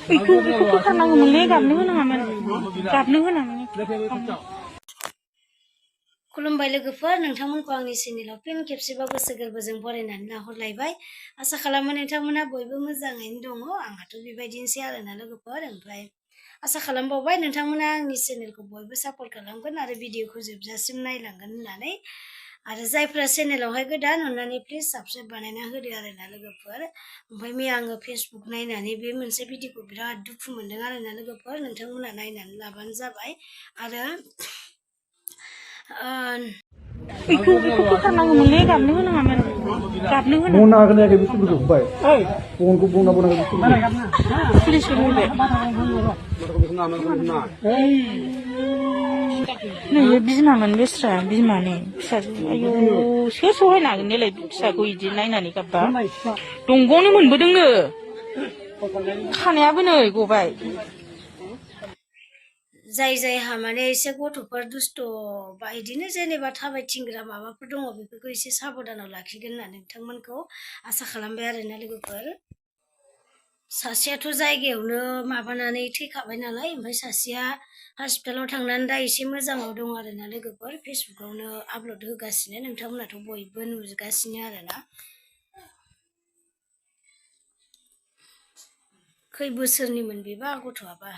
इखौ फोथारनांगौमोनलै गाबनो होनाङामोन गाबनो होनामोन खुलुमबाय लोगोफोर नोंथांमोनखौ आंनि चेनेलाव फिन खेबसेबाव गोसो गोरबोजों बरायनानै लाहरलायबाय आसा खालामो नोंथांमोना बयबो मोजाङैनो दङ आंहाथ' बेबायदिनोसै आरोना लोगोफोर ओमफ्राय आसा खालामबावबाय नोंथांमोना आंनि चेनेलखौ बयबो सापर्ट खालामगोन आरो भिडिअखौ जोबजासिम नायलांगोन होननानै आरो जायफ्रा चेनेलावहाय गोदान अननानै प्लिज साबस्क्राइब बानायना होदो आरोना लोगोफोर ओमफ्राय मैया आङो फेसबुक नायनानै बे मोनसे भिडिअखौ बिराद दुखु मोनदों आरोना लोगोफोर नोंथांमोना नायनानै लाबानो जाबाय आरो इखौ फोथारनांगौमोनलै गाबनो होनाङामोन गाबनो होनाङामोन बुंनो हागोन ना बुस्थुफोरखौ फंबाय फनखौ बुंना पुलिसखौ बुंबाय नै बिमामोन बेस्रा बिमानि फिसाजो आयौ सोर सहायनो हागोन देलाय फिसाखौ इदि नायनानै गाबबा दंग'आवनो मोनबोदोंनो खानायाबो नै गबाय जाय जायहा माने एसे गथ'फोर दुस्थ' बा इदिनो जेनेबा थाबायथिंग्रा माबाफोर दङ बेफोरखौ एसे साबधानाव लाखिगोन होननानै नोंथांमोनखौ आसा खालामबाय आरोना लोगोफोर सासेयाथ' जायगायावनो माबानानै थैखाबाय नालाय ओमफ्राय सासेया हस्पिटालाव थांनानै दा एसे मोजाङाव दं आरोना लोगोफोर फेसबुकावनो आपल'ड होगासिनो नोंथांमोनाथ' बयबो नुगासिनो आरोना खै बोसोरनिमोन बेबा गथ'आबा